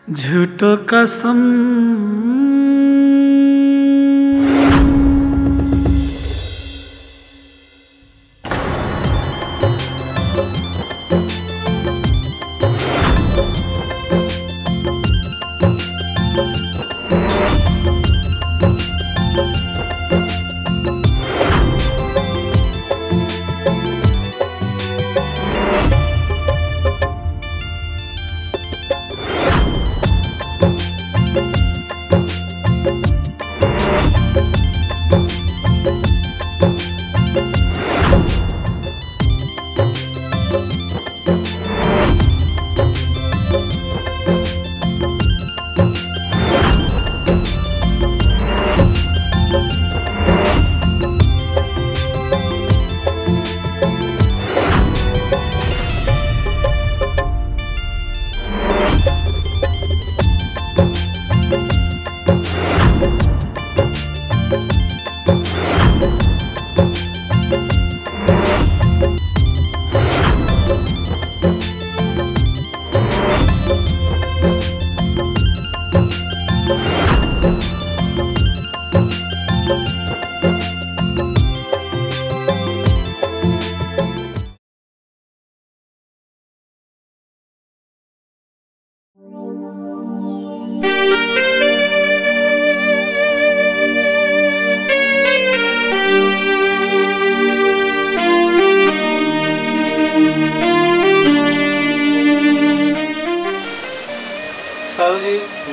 झूठो कसम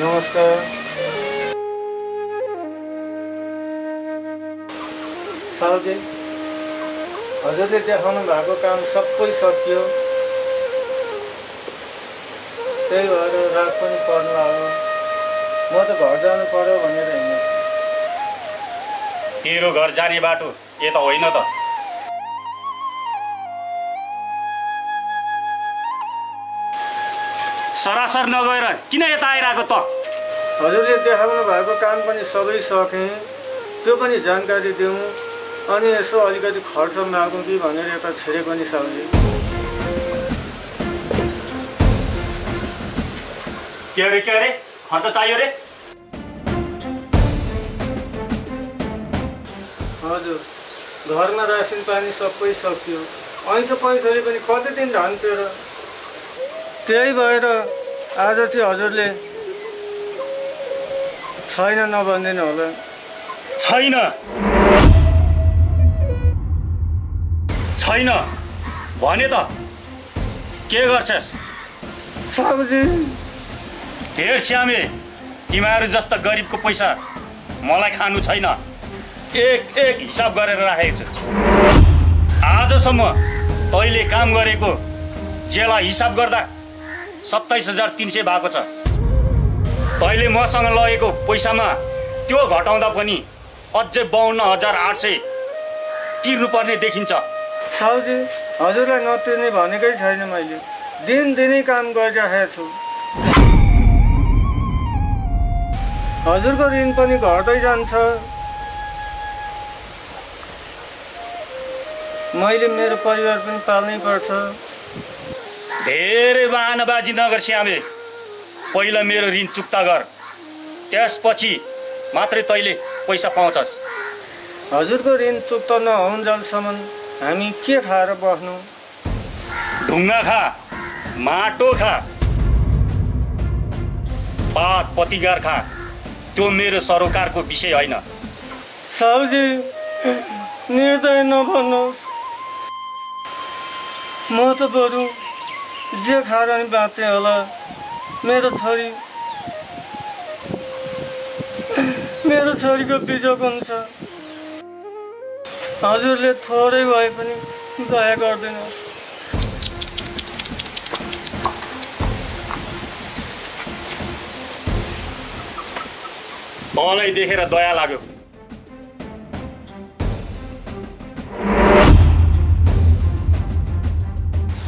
नमस्कार साउजी, हजुरले देखाउनु भएको काम सबै सकियो। त्यही भएर रात पनि पर्न लाग्यो। म त घर जानु पर्यो भनेर हिँडेँ। तेरो घर जाने बाटो यता होइन त। सरासर नगएर किन यता आइरहेको त? हजुरले देखाउनु भएको काम पनि सबै सकेँ। त्यो पनि जानकारी दिउँ अनि यसो अलिकति खर्च मागौँ कि भनेर यता छिरेको नि साउजी। के अरे खर्च चाहियो रे? हजुर, घरमा रासिन पानी सबै सकियो। ऐँसो पैसाले पनि कति दिन धान्थ्यो र। त्यही भएर आज चाहिँ हजुरले छैन नभनिदिनु होला। छैन भने त के गर्छस्? साउजी, हेर श्यामे, तिमीहरू जस्ता गरिबको पैसा मलाई खानु छैन। एक हिसाब गरेर राखेको छु। आजसम्म तैँले काम गरेको जेला हिसाब गर्दा 27,300 भएको छ। तैँले मसँग लगेको पैसामा त्यो घटाउँदा पनि अझै 52,800 तिर्नुपर्ने देखिन्छ। साउजी, हजुरलाई नतिर्ने भनेकै छैन। मैले दिनै काम गरिरहेको छु। हजुरको ऋण पनि घट्दै जान्छ। मैले मेरो परिवार पनि पाल्नै पर्छ। धेरै बहानाबाजी नगर श्यामे। पहिला मेरो ऋण चुक्ता गर, त्यसपछि मात्रै तैँले पैसा पाउँछस्। हजुरको ऋण चुक्ता नहुन्जेलसम्म हामी के खाएर बस्नु? ढुङ्गा खा, माटो खा, पात पतिगार खा। त्यो मेरो सरोकारको विषय होइन। साउजी, निर्दय नभन्नुहोस्। म त बरु जे खाएर नि बाँच्ने होला। मेरो छोरीको बिजोग हुन्छ। हजुरले थोरै भए पनि दया गरिदिनुहोस्। तँलाई देखेर दया लाग्यो।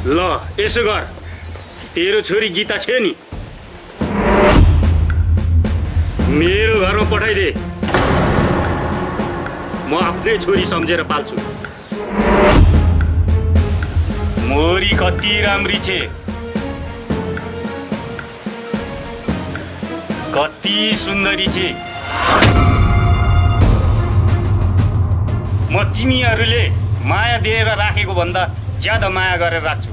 ल यसो गर, तेरो छोरी गीता छ नि, मेरो घरमा पठाइदे। म आफ्नै छोरी सम्झेर पाल्छु। मोरी कति राम्री छे। कति सुन्दरी छे। म तिमीहरूले माया दिएर राखेको भन्दा ज्यादा माया गरेर राख्छु।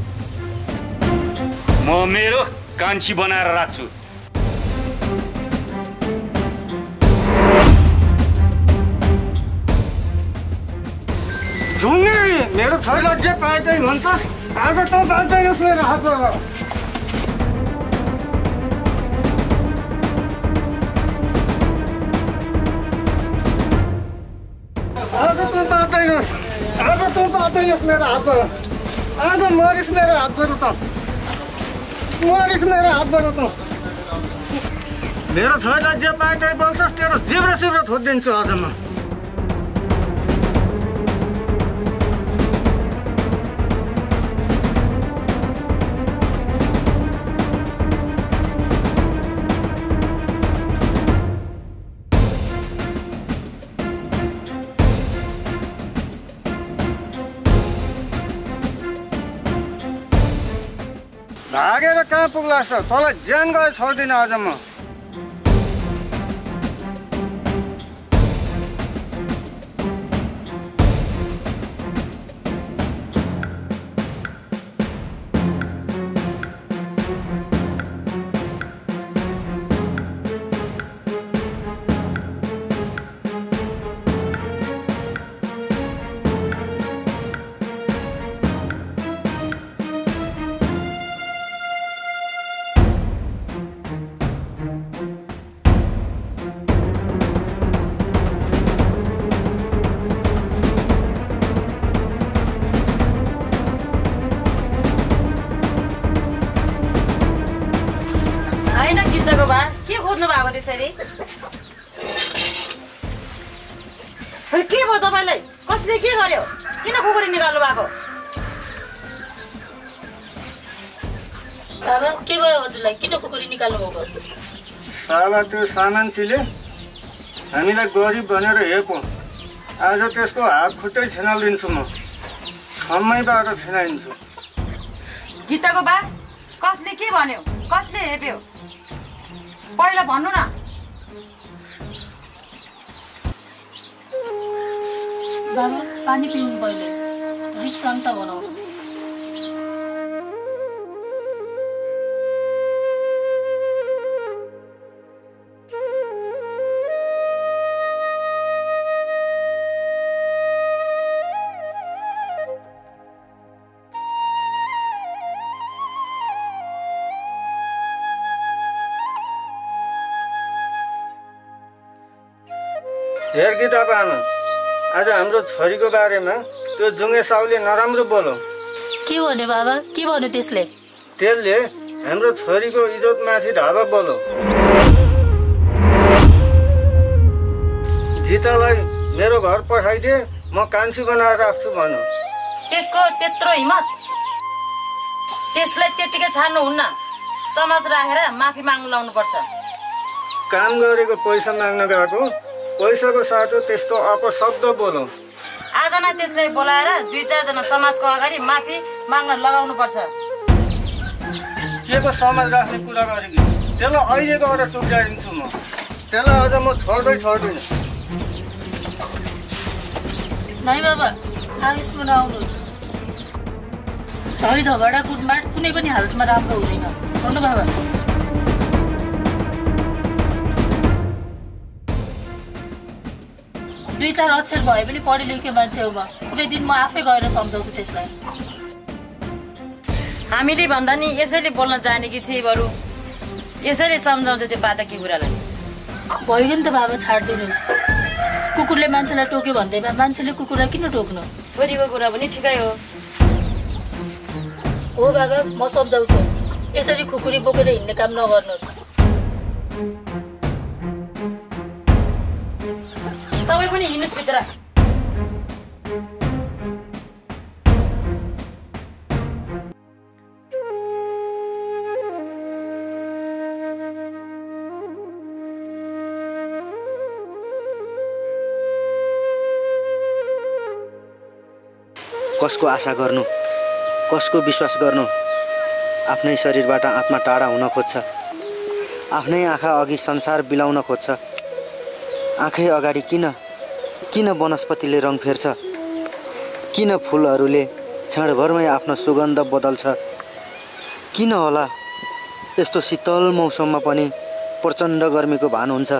म मेरो कान्छी बनाएर राख्छु। झुङ्गे मेरो छोरीलाई जे पाएकै भन्छस्, आज त बाँच्दैनस् मेरो हातबाट। आज त बाँच्दैनस्, आज त बाँच्दैनस् मेरो हातबाट। आज मरिस् मेरो हातबाट त, मरिस् मेरो हातबाट त। मेरो छोरीलाई जे पाएकै बोल्छस् तेरो जिब्रो सिब्रो थोदिदिन्छु आज म। भागेर कहाँ पुग्ला छ, तँलाई ज्यान गएर छोड्दिनँ आज म। त्यसरी के भयो तपाईलाई? कसले के गर्यो? किन खुकुरी निकाल्नु भएको? बाबा के भयो हजुरलाई? किन खुकुरी निकाल्नु भएको? साला त्यो सामान्तीले हामीलाई गरिब भनेर हेपो। आज त्यसको हात खुट्टै छिनालिदिन्छु म, छम्मैबाट छिनाइदिन्छु। गीताको बा कसले के भन्यो? कसले हेप्यो? पहिला भन्नु न। बाबा पानी पिउनु पहिले, रिस शान्त बनाउनु। हेर गीताको आमा, आज हाम्रो छोरीको बारेमा त्यो जुङ्गे साउले नराम्रो बोलो। के भन्यो बाबा? के भन्यो त्यसले? त्यसले हाम्रो छोरीको इज्जतमाथि धावा बोलो। गीतालाई मेरो घर पठाइदिए, म कान्छी बनाएर राख्छु भनौँ। त्यसको त्यत्रो हिम्मत? त्यसलाई त्यतिकै छाड्नुहुन्न। समाज राखेर माफी माग्नु लाउनुपर्छ। काम गरेको पैसा माग्न गएको, पैसाको साटो त्यस्तो अपशब्द बोलौँ। आज नै त्यसलाई बोलाएर 2-4 जना समाजको अगाडि माफी माग्न लगाउनु पर्छ। के को समाज राख्ने कुरा गरेकी? त्यसलाई अहिले गएर टुक्राइदिन्छु म। त्यसलाई आज म छोड्दिनँ। नै बाबा, आवेशमा नआउनु। झै झगडा कुटमाट कुनै पनि हालतमा राम्रो हुँदैन। छोड्नु बाबा। 2-4 अक्षर भए पनि पढे लेखेको मान्छे हो म। कुनै दिन म आफै गएर सम्झाउँछु त्यसलाई। हामीले भन्दा नि यसैले बोल्न जानेकी छे बरु। यसैले सम्झाउँछ त्यो पातकी कुरालाई। भयो नि त बाबा, छाड्दिनुहोस्। कुकुरले मान्छेलाई टोक्यो भन्दैमा मान्छेले कुकुरलाई किन टोक्नु? छोरीको कुरा पनि ठिकै हो। हो बाबा, म सम्झाउँछु। यसरी खुकुरी बोकेर हिँड्ने काम नगर्नुहोस्। तपाईँ पनि हिँड्नुहोस् भित्र। कसको आशा गर्नु, कसको विश्वास गर्नु? आफ्नै शरीरबाट आत्मा टाढा हुन खोज्छ। आफ्नै आँखा अघि संसार बिलाउन खोज्छ। आँखै अगाडि किन वनस्पतिले रङ फेर्छ? किन फुलहरूले क्षणभरमै आफ्नो सुगन्ध बदल्छ? किन होला यस्तो शीतल मौसममा पनि प्रचण्ड गर्मीको भान हुन्छ?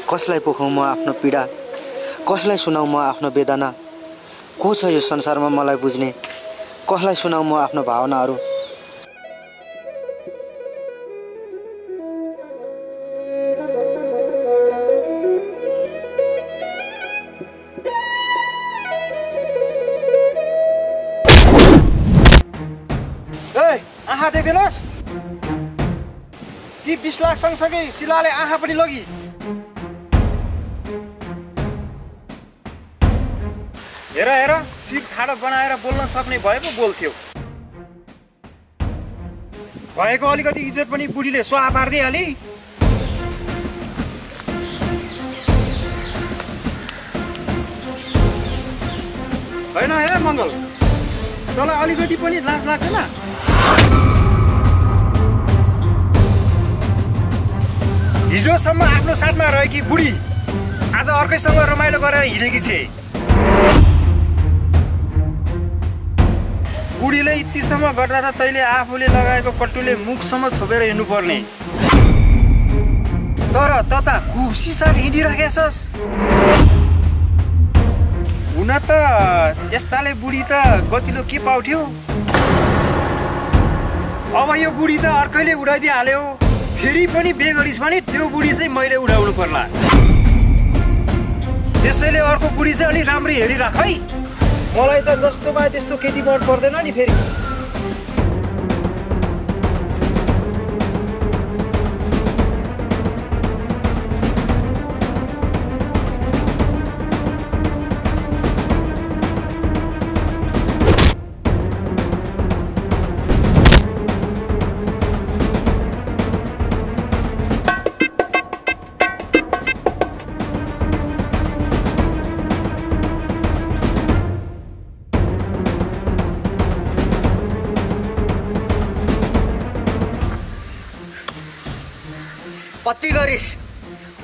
कसलाई पोखौँ म आफ्नो पीडा? कसलाई सुनाउँ म आफ्नो वेदना? को छ यो संसारमा मलाई बुझ्ने? कसलाई सुनाउँ म आफ्नो भावनाहरू? आँखा देख्दैनस् कि 20 लाख सँगसँगै शिलाले आँखा पनि लगी? हेर शिर ठाडो बनाएर बोल्न सक्ने भए पो बोल्थ्यो। भएको अलिकति इज्जत पनि बुढीले स्वाहा पारिदिइहाली। होइन हे मङ्गल, तँलाई अलिकति पनि लाज लाग्दैन? हिजोसम्म आफ्नो साथमा रहेकी बुढी आज अर्कैसँग रमाइलो गरेर हिँडेकी छे। बुढीले यतिसम्म गर्दा त तैँले आफूले लगाएको कट्टुले मुखसम्म छोपेर हिँड्नुपर्ने। तर तता खुसी साथ हिँडिराखेछस्। हुन त यस्ताले बुढी त गतिलो के पाउँथ्यो? अब यो बुढी त अर्कैले उडाइदिइहाल्यो। फेरि पनि बे गरिस् भने त्यो बुढी चाहिँ मैले उडाउनु पर्ला। त्यसैले अर्को बुढी चाहिँ अलि राम्रै हेरिराख है। मलाई त जस्तो भए त्यस्तो केटी मन पर्दैन नि फेरि।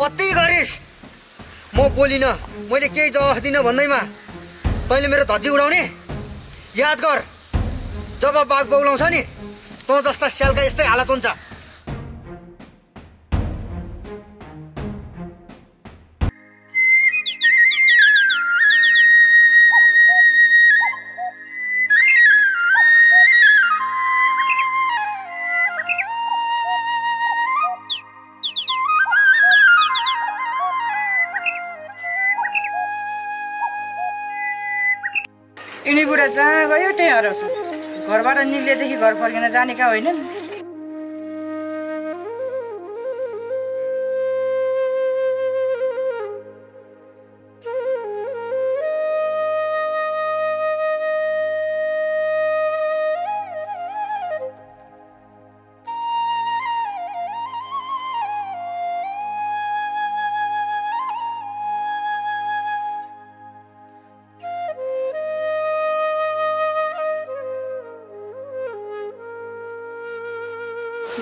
अति गरिस्। म बोलिन, मैले केही जवाफ दिन भन्दैमा तैँले मेरो धज्जी उडाउने? याद गर, जब बाघ बौलाउँछ नि तँ जस्ता स्यालका यस्तै हालत हुन्छ। यिनी बुढा जहाँ गयो त्यही हराउँछ। घरबाट निलेदेखि घर फर्किन जानेका होइनन्।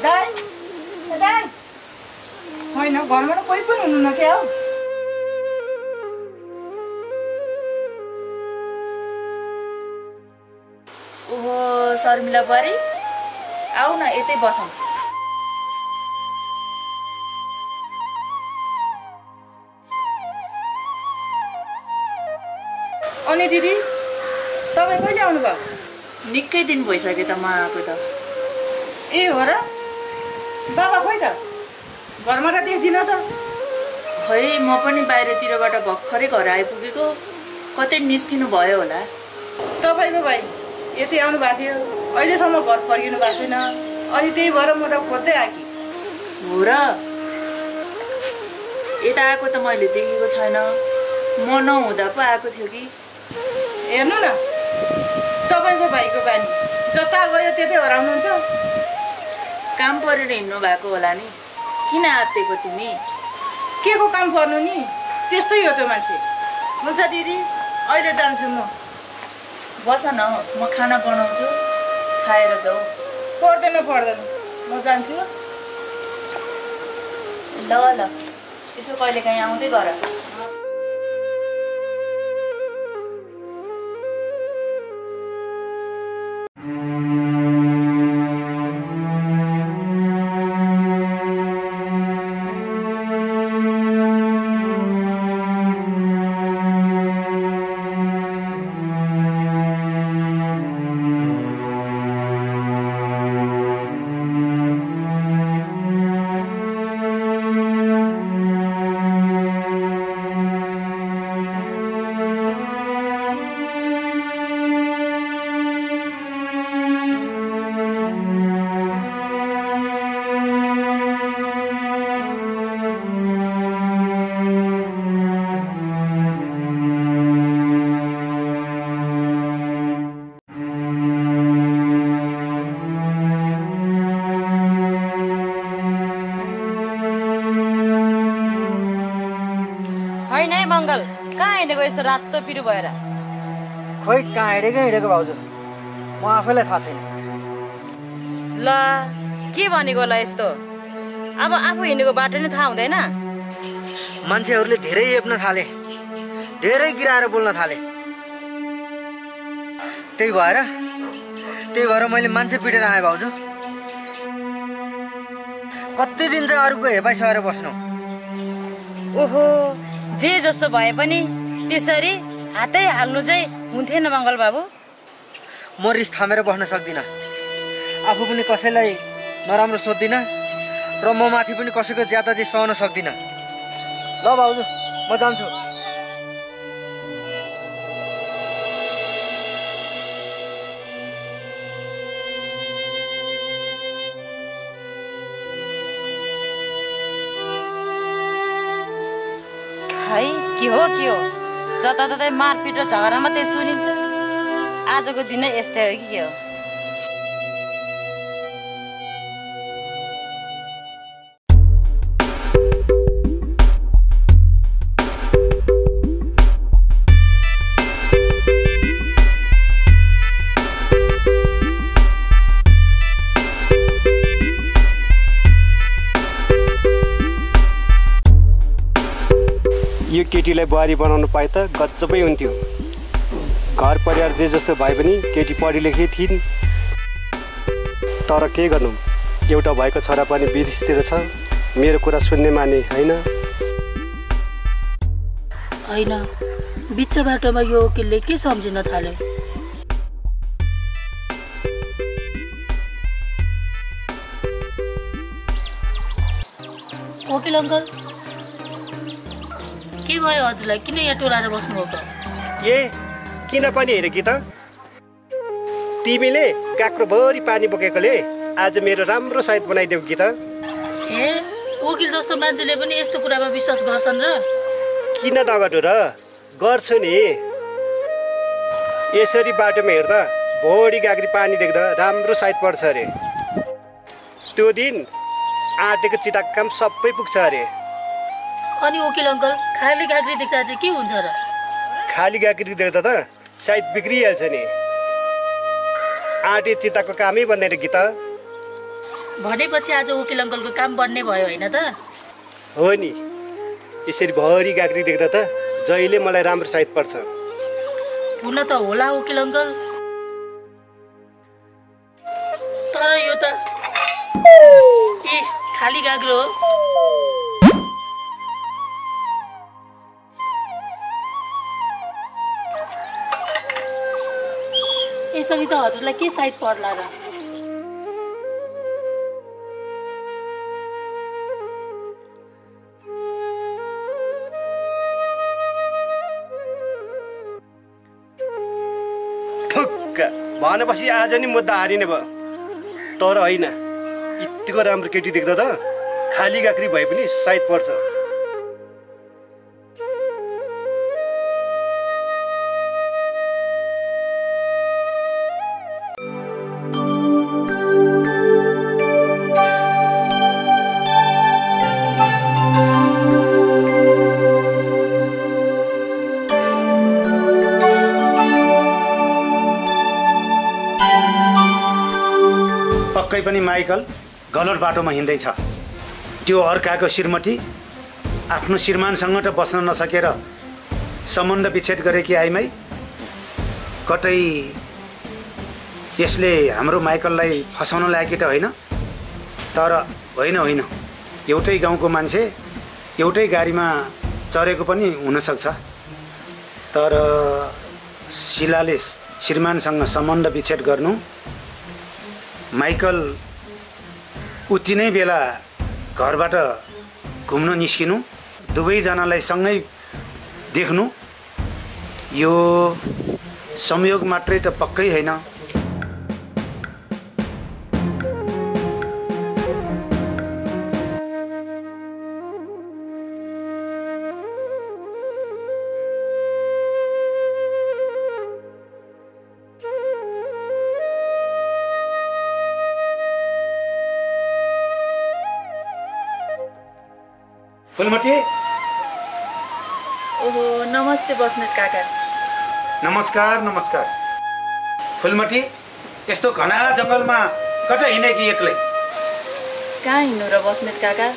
दाइ होइन, घरमा त कोही पनि हुनुहुन्न क्या हो? ओहो शर्मिला परी, आऊ न यतै बसौँ। अनि दिदी तपाईँ कहिले आउनुभयो? निकै दिन भइसक्यो त म आएको त। ए हो र? बाबा खोइ त? घरमा त देख्दिनँ त। खै म पनि बाहिरतिरबाट भर्खरै घर आइपुगेको, कतै निस्किनु भयो होला। तपाईँको भाइ यति आउनु भएको थियो, अहिलेसम्म घर फर्किनु भएको छैन। अनि त्यही भएर म त खोज्दै आएँ। हो र? यता आएको त मैले देखेको छैन। म नहुँदा पो आएको थियो कि? हेर्नु न, तपाईँको भाइको बानी जता गयो त्यतै हराउनुहुन्छ। काम परेर हिँड्नु भएको होला नि। किन आत्तिएको तिमी? के को काम पर्नु नि? त्यस्तै हो त्यो मान्छे। हुन्छ दिदी, अहिले जान्छु म। बस न, म खाना बनाउँछु, खाएर जाऊ। पर्दैन, म जान्छु। ल ल त्यसो कहिलेकाहीँ आउँदै गर। होइन है मङ्गल, कहाँ हिँडेको यस्तो रातो पिरो भएर? खोइ कहाँ हिँडेको भाउजू, म आफैलाई थाहा छैन। ल के भनेको होला यस्तो? अब आफू हिँडेको बाटो नै थाहा हुँदैन? मान्छेहरूले धेरै हेप्न थाले, धेरै गिराएर बोल्न थाले। त्यही भएर मैले मान्छे पिटेर आएँ भाउजू। कति दिन चाहिँ अरूको हेपाइ सहेर बस्नु? ओहो, जे जस्तो भए पनि त्यसरी हातै हाल्नु चाहिँ हुन्थेन मङ्गल बाबु। म रिस थामेर बस्न सक्दिनँ, आफू पनि कसैलाई नराम्रो सोध्दिनँ र म माथि पनि कसैको ज्यादती सहन सक्दिनँ। ल भाउजू, म जान्छु। खै के हो जताततै मारपिट र झगडा मात्रै सुनिन्छ। आजको दिन यस्तै हो कि के हो? यो केटीलाई बुहारी बनाउनु पाए त गजबै हुन्थ्यो। घर परिवार जे जस्तो भए पनि केटी पढी लेखी थिइन्, तर के गर्नु, एउटा भएको छोरा पनि विदेशतिर छ। मेरो कुरा सुन्ने माने होइन। बिच बाटोमा यो वकिलले के सम्झिन थाल्यो? वकिल अङ्कल, के भयो हजुरलाई? किन यहाँ टोलाएर बस्नुभएको? किन पनि हेर कि त, तिमीले काक्रोभरि पानी बोकेकोले आज मेरो राम्रो साइत बनाइदेऊ कि त। वकिल जस्तो मान्छेले पनि यस्तो कुरामा विश्वास गर्छन् र? किन नगर्नु र, गर्छु नि। यसरी बाटोमा हेर्दा भोडी गाग्री पानी देख्दा राम्रो साइत पर्छ अरे। त्यो दिन आँटेको चिटाक्काम सबै पुग्छ अरे। अनि वकिल अङ्कल, खाली गाग्री देख्दा चाहिँ के हुन्छ र? खाली गाग्री देख्दा त सायद बिग्रिहाल्छ नि। आँटे चिताको कामै बन्दैन कि त। भनेपछि आज वकिल अङ्कलको काम बन्ने भयो होइन त? हो नि, यसरी भरि गाग्री देख्दा त जहिले मलाई राम्रो साइत पर्छ। हुन त होला वकिल अङ्कल, तर यो त खाली गाग्रो हो। यसरी त हजुरलाई के साइत पर्ला र? ठुक्क भनेपछि आज नि मुद्दा हारिने भयो। तर होइन, यतिको राम्रो केटी देख्दा त खाली गाग्री भए पनि साइत पर्छ। पक्कै पनि माइकल गलत बाटोमा हिँड्दैछ। त्यो अर्काको श्रीमती आफ्नो श्रीमानसँग त बस्न नसकेर सम्बन्ध विच्छेद गरेकी आइमाई। कतै यसले हाम्रो माइकललाई फसाउन लागेकी त होइन? तर होइन, एउटै गाउँको मान्छे एउटै गाडीमा चढेको पनि हुनसक्छ। तर शिलाले श्रीमानसँग सम्बन्ध विच्छेद गर्नु, माइकल उति नै बेला घरबाट घुम्न निस्किनु, दुवैजनालाई सँगै देख्नु, यो संयोग मात्रै त पक्कै होइन। फुलमती, ओहो नमस्ते बस्नेत काका। नमस्कार। फुलमती, यस्तो घना जङ्गलमा कता हिँडेकी एक्लै? कहाँ हिँड्नु र बस्नेत काका,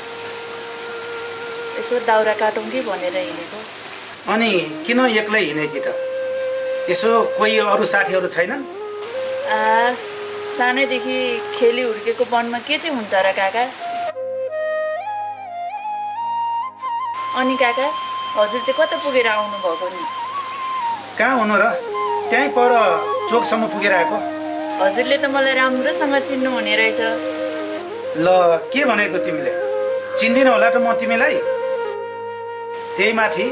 यसो दाउरा काटौँ कि भनेर हिँडेको। अनि किन एक्लै हिँडेकी त? यसो कोही अरू साथीहरू छैनन्? सानैदेखि खेली हुर्केको वनमा के चाहिँ हुन्छ र काका? अनि काका, हजुर चाहिँ कता पुगेर आउनु भएको नि? कहाँ हुनु र, त्यहीँ पर चोकसम्म पुगेर आएको। हजुरले त मलाई राम्रोसँग चिन्नु हुने रहेछ। ल के भनेको तिमीले? चिन्दिन होला त म तिमीलाई? त्यही माथि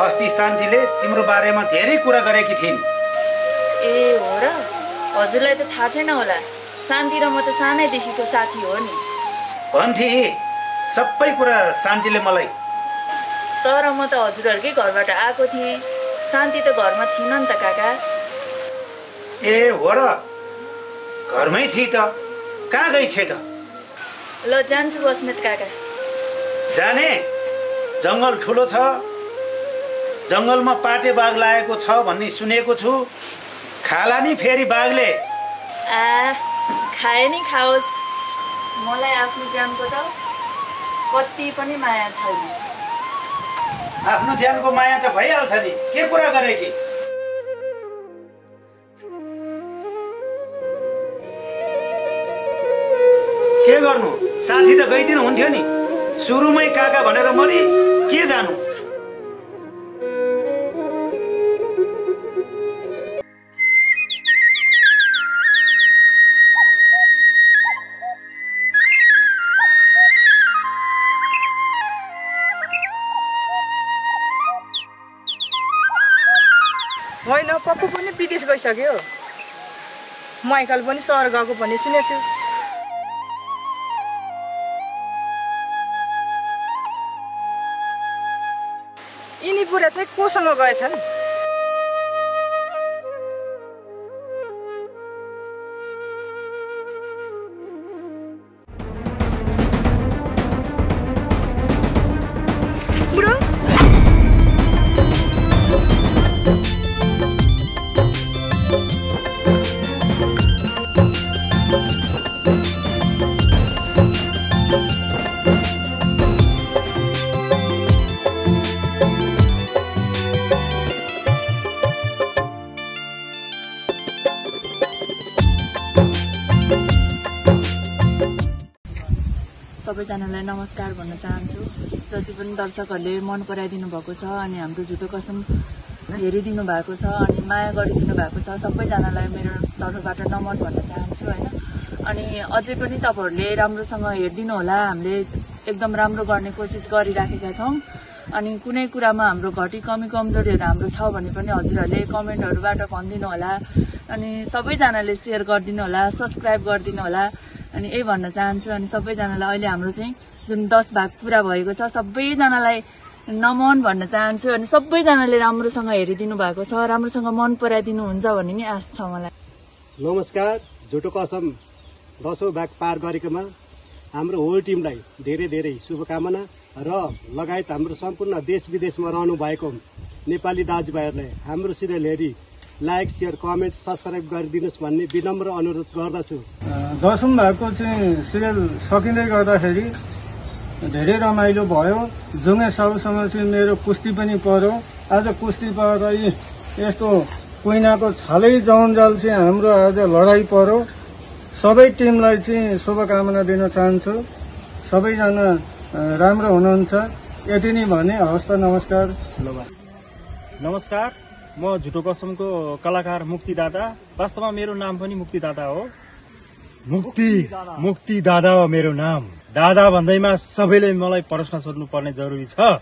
अस्ति शान्तिले तिम्रो बारेमा धेरै कुरा गरेकी थिइन्। ए हो र? हजुरलाई त थाहा छैन होला, शान्ति र म त सानैदेखिको साथी हो नि। भन्थे सबै कुरा शान्तिले मलाई। तर म त हजुरहरूकै घरबाट आएको थिएँ, शान्ति त घरमा थिएन नि त काका। ए हो र? घरमै थिए त, कहाँ गई छे त? ल जान्छु बस्नेत काका। जाने? जङ्गल ठुलो छ, जङ्गलमा पाटे बाघ लागेको छ भन्ने सुनेको छु। खाला नि फेरि बाघले? खाए नि खाओस्, मलाई आफ्नो ज्यानको त कति पनि माया छैन। आफ्नो ज्यानको माया त भइहाल्छ नि, के कुरा गरे कि? के गर्नु, साथी त गइदिनु हुन्थ्यो नि। सुरुमै काका भनेर मरि के जानु। होइन, पप्पू पनि विदेश गइसक्यो, माइकल पनि सहर गएको भन्ने सुनेछु। यिनी बुढा चाहिँ कोसँग गएछन्? सबैजनालाई नमस्कार भन्न चाहन्छु। जति पनि दर्शकहरूले मन पराइदिनु भएको छ अनि हाम्रो झुटो कसम हेरिदिनु भएको छ अनि माया गरिदिनु भएको छ, सबैजनालाई मेरो तर्फबाट नमन भन्न चाहन्छु होइन। अनि अझै पनि तपाईँहरूले राम्रोसँग हेरिदिनु होला, हामीले एकदम राम्रो गर्ने कोसिस गरिराखेका छौँ। अनि कुनै कुरामा हाम्रो घटी कमी कमजोरीहरू हाम्रो छ भने पनि हजुरहरूले कमेन्टहरूबाट भनिदिनु होला। अनि सबैजनाले सेयर गरिदिनु होला, सब्सक्राइब गरिदिनु होला। अनि यही भन्न चाहन्छु। अनि सबैजनालाई अहिले हाम्रो चाहिँ जुन 10 भाग पुरा भएको छ, सबैजनालाई नमन भन्न चाहन्छु। अनि सबैजनाले राम्रोसँग हेरिदिनु भएको छ, राम्रोसँग मन पराइदिनु हुन्छ भन्ने नि आश छ मलाई। नमस्कार। झुटो कसम 10औं भाग पार गरेकोमा हाम्रो होल टिमलाई धेरै धेरै शुभकामना र लगायत हाम्रो सम्पूर्ण देश विदेशमा रहनु भएको नेपाली दाजुभाइहरूलाई हाम्रो सिरियल हेरी लाइक, शेयर, कमेन्ट, सब्सक्राइब गरिदिनुहोस् भन्ने विनम्र अनुरोध गर्दछु। 10औं भागको चाहिँ सिरियल सकिँदै गर्दाखेरि धेरै रमाइलो भयो। जुङ्गे साउसँग चाहिँ मेरो कुस्ती पनि पर्यो। आज कुस्ती पर्दा यस्तो कुइनाको छालै जौन्जाल चाहिँ हाम्रो आज लडाइँ पर्यो। सबै टिमलाई चाहिँ शुभकामना दिन चाहन्छु। सबैजना राम्रो हुनुहुन्छ। यति नै भने हवस् त, नमस्कार। नमस्कार, म झुटो कसमको कलाकार मुक्ति दादा। वास्तवमा मेरो नाम पनि मुक्ति दादा हो। मुक्ति दादा हो मेरो नाम। दादा भन्दैमा सबैले मलाई प्रश्न सोध्नु पर्ने जरुरी छ।